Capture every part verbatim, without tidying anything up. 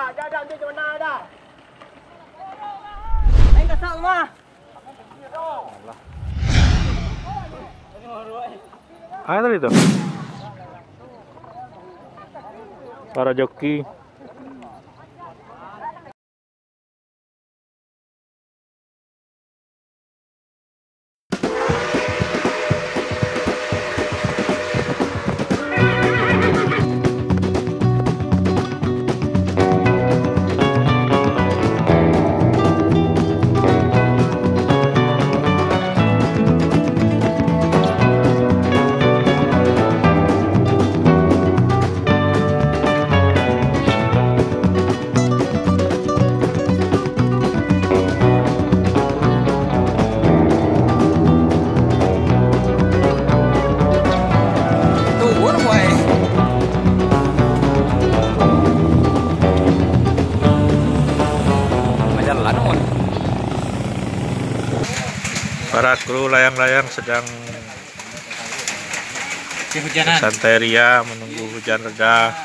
Main kasar rumah. Ah, tadi tu. Para joki. Para kru layang-layang sedang Kehujanan. Santai ria, menunggu hujan reda.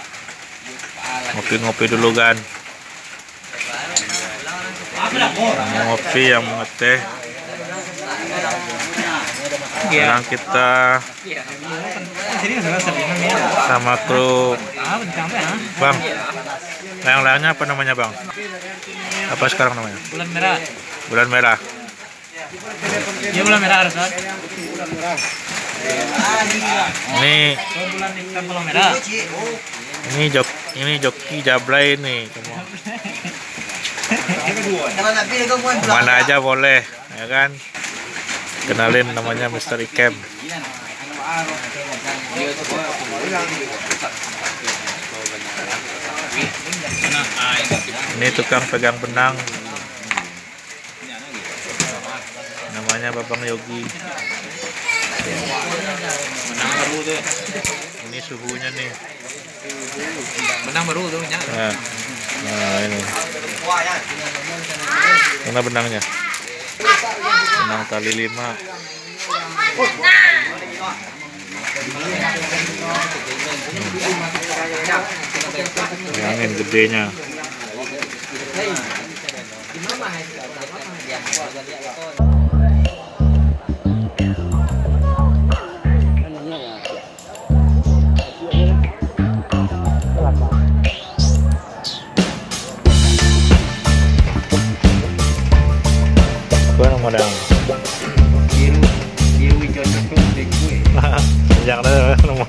Ngopi-ngopi dulu, kan. Ngopi yang mengeteh. Iya. Sekarang kita Serius, serius, serius, serius. Sama kru. Ah, bencang, ah. Bang, layang-layangnya apa namanya, Bang? Apa sekarang namanya? Bulan merah. Bulan merah. Iya, bulan merah harus, kan? Ini, oh, bulan, bulan merah. Ini jok, ini joki Jablay ini. Mana aja boleh, ya kan? Kenalin, namanya Mister Ikem. Ini tukang pegang benang. Namanya Babang Yogi. Menang baru tu. Ini suhunya nih. Menang baru tu, nyak. Nah. Nah, ini. Mana benangnya? Benang tali lima. Angin gedenya. Apa nama dang? Biru, biru hijau coklat, bengkok, eh. Yang ada nama.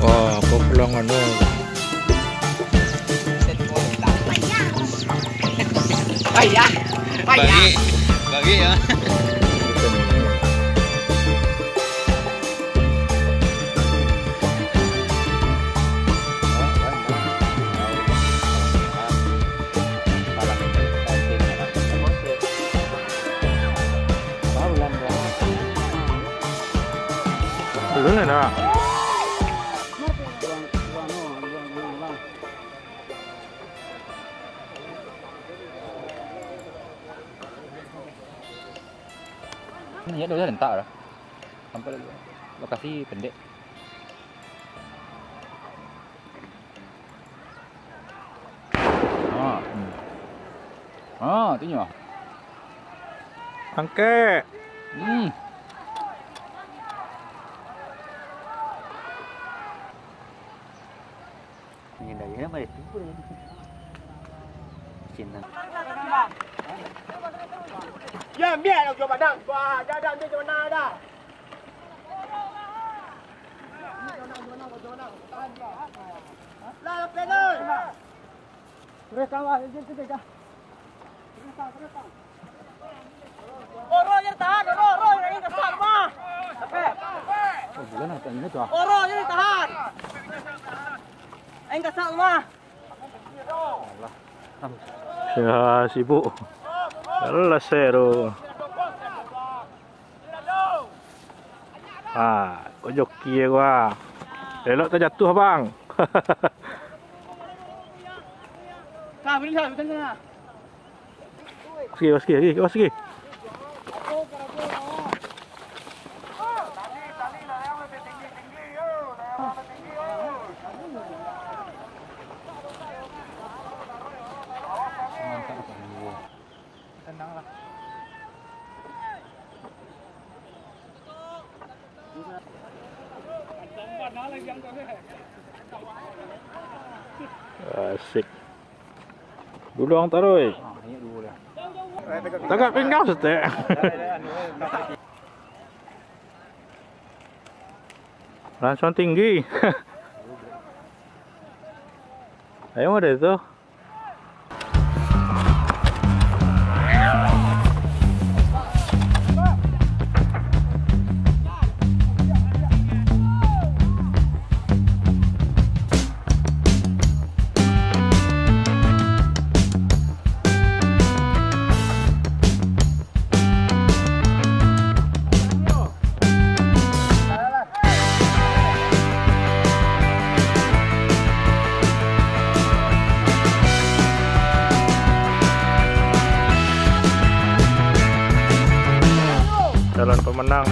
Wah, kok pulang anu. Payah. Payah. Bagi, bagi ya. Ya. Ini ya, udah rentak lah. Sampai lokasi pendek. Ah, hmm. Ah, tu nyo. Angkek. Hmm. Ini dah, ya, mari tu. Cina. Ya, ambil lah, jawab padang. Wah, dah, dah, ambil jawab padang dah. Oro je tahan, oro, oro, yang kasar mah. Oro je tahan. Yang kasar mah. Ya, sibuk. Alah, seru. Ah, kok joki ya gua. Elok tajatuah, Bang. Nah, beri lah, beri lah. Sikit, sikit, sikit, sikit. Tenang lah. Asik. Duluang taruih. Tagak pinggang saketek. Langsung tinggi. Ayo, ada tu. Calon pemenang.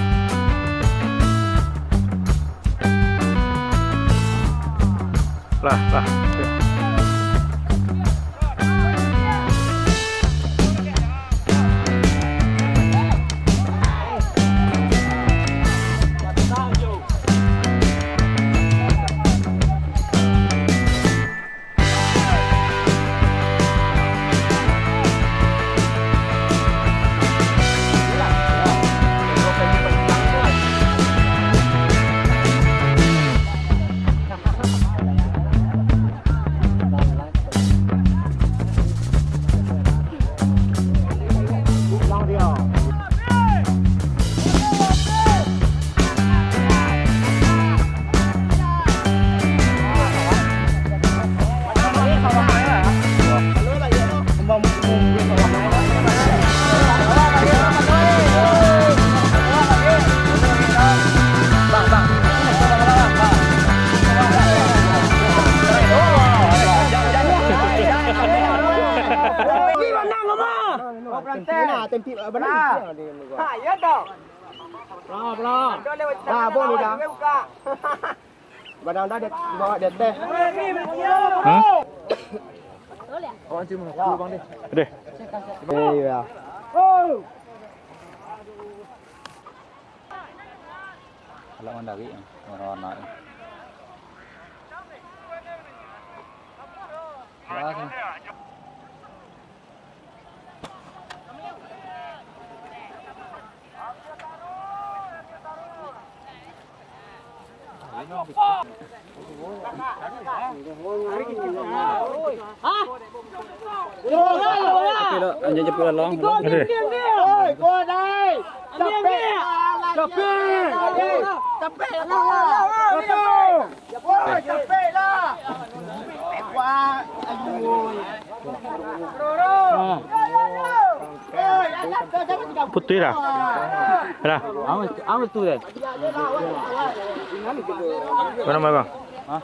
Lah, lah. Nah, tempik banang. Ha, iya toh. Bro, bro. Nah, bro, ni dah. Banang dah di, bawa di ateh. Hmm? Awak cuma sepuluh bang deh. Deh. Iya. Alah mandari, warna-warna. Ya, sini. Oke, lo, anjing jepit lah, long. Oke. Oi, gua dai. Capek. Capek. Capek. Capek. Woi, capek lah. Wah, aduh. Putuih dah. Dah. Awas, awas tu deh. Apo namo, Bang? Hah?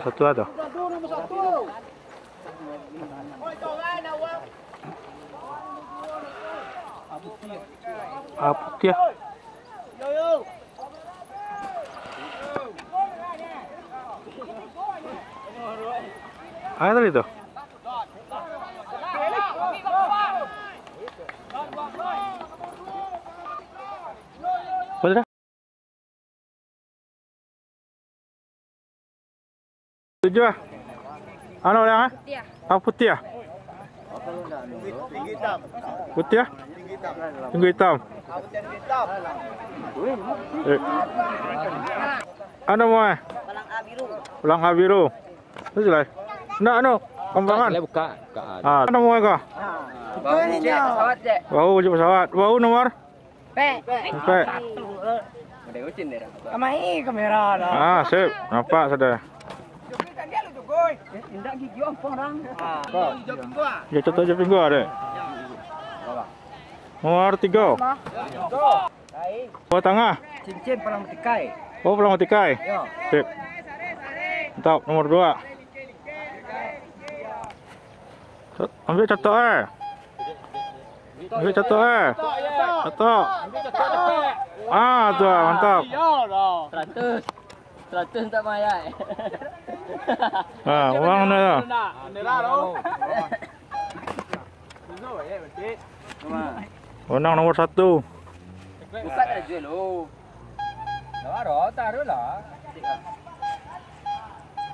Satu lah tu. Ah, putiah. Ah, tadi tu. Apa tu dah? Tujuah. Anu urang, ah? Putiah. Ah, putiah. Putiah? Tinggi itam. Eh. Anu mau, eh? Palang A biru. Palang A biru. Tu lah. Nak anu, kambangan. Buka, buka. Ah, anu mau kah? Baru jepit pesawat, Cek. Baru jepit pesawat. Baru nomor? Pek. Pek. Kamai kamera dah. Ah, sip. Nampak sudah. Indak gigi ompong dang. Dia contoh je pinggua deh. Nomor tiga. Nomor tangah. Cincin palang tikai. Oh, palang tikai. Yo. Sip. Mantap, nomor dua. Ambiak catok, eh. Ambiak catok, eh. Catok. Ah, tu ah, mantap. Seratus. Seratus tak mayat. Ah, uang dah. Menang nomor satu. Buka dah jual lo.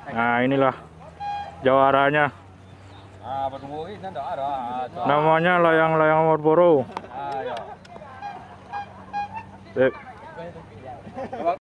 Nah, inilah jawaranya. Ah, berdua ni dah ada. Ah, tu. Namanya layang-layang Marlboro. Ah, ya. Sip. Dua